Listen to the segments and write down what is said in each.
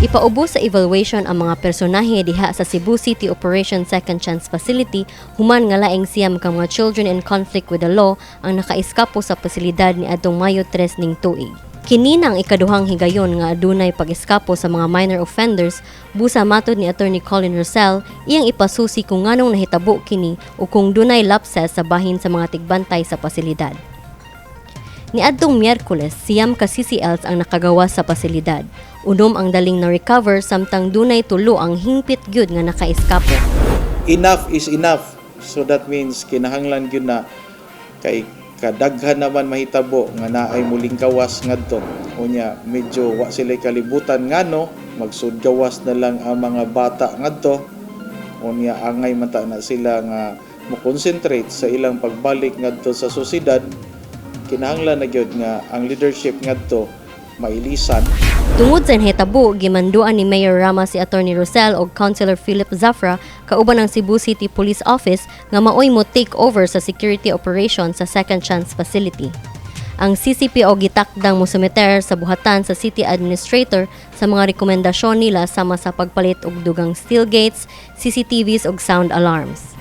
Ipaubos sa evaluation ang mga personahe diha sa Cebu City Operation Second Chance Facility human nga laing 9 ka mga children in conflict with the law ang nakaiskapo sa pasilidad ni adtong Mayo 3 ning tuig. Kini na ang ikaduhang higayon nga adunay pag-eskapo sa mga minor offenders, busa matod ni Attorney Colin Rosell, iyang ipasusi kung nganong nahitabo kini o kung dunay lapses sa bahin sa mga tigbantay sa pasilidad. Niadtong Miyerkules, 9 ka CCLs ang nakagawas sa pasilidad. 6 ang daling na-recover samtang dunay 3 ang hingpit gyud nga nakaiskapo. Enough is enough. So that means kinahanglan gyud na kay kadaghan naman mahitabo nga naay muling gawas ngadto. Unya medyo wa sila kalibutan ngano magsud gawas na lang ang mga bata ngadto. Unya angay man ta na sila nga mo-concentrate sa ilang pagbalik ngadto sa sosyedad. Kinahanglan na gyud nga ang leadership ngadto mailisan. Tungod sa nahitabo, gimanduan ni Mayor Rama si Attorney Rosell og Councilor Philip Zafra kauban ang Cebu City Police Office nga maoy mo take over sa security operation sa Second Chance Facility. Ang CCPO gitakdang mosumeter sa buhatan sa City Administrator sa mga rekomendasyon nila sama sa pagpalit og dugang steel gates, CCTVs ug sound alarms.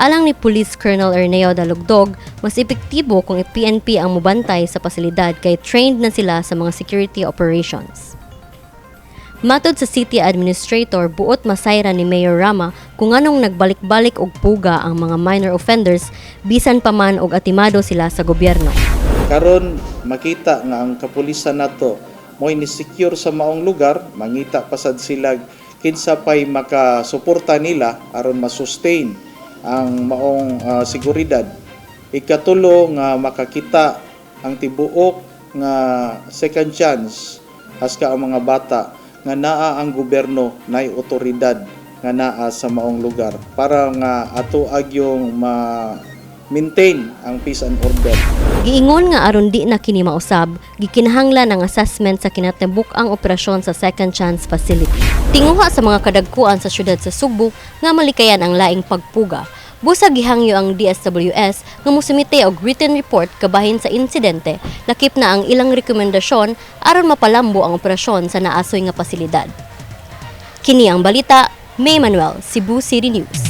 Alang ni Police Colonel Erneo Dalugdog, mas epektibo kung PNP ang mubantay sa pasilidad kay trained na sila sa mga security operations. Matod sa City Administrator, buot masayra ni Mayor Rama kung anong nagbalik-balik og puga ang mga minor offenders bisan pa man og atimado sila sa gobyerno. Karon makita nga ang kapulisan nato mo'y ni-secure sa maong lugar, mangita pasad sila kinsa pay makasuporta nila aron ma-sustain ang maong seguridad. Ikatulo, nga makakita ang tibuok nga Second Chance haska ang mga bata nga naa ang gobyerno, naay otoridad nga naa sa maong lugar para nga ato agyong ma maintain ang peace and order. Giingon nga aron di na kini mausab, gikinahanglan ang assessment sa kinatibuk-ang operasyon sa Second Chance Facility. Tinguha sa mga kadagkuan sa syudad sa Sugbo nga malikayan ang laing pagpuga. Busa gihangyo ang DSWS nga mosumite og written report kabahin sa insidente, lakip na ang ilang rekomendasyon aron mapalambo ang operasyon sa naasoy nga pasilidad. Kini ang balita, May Manuel, Cebu City News.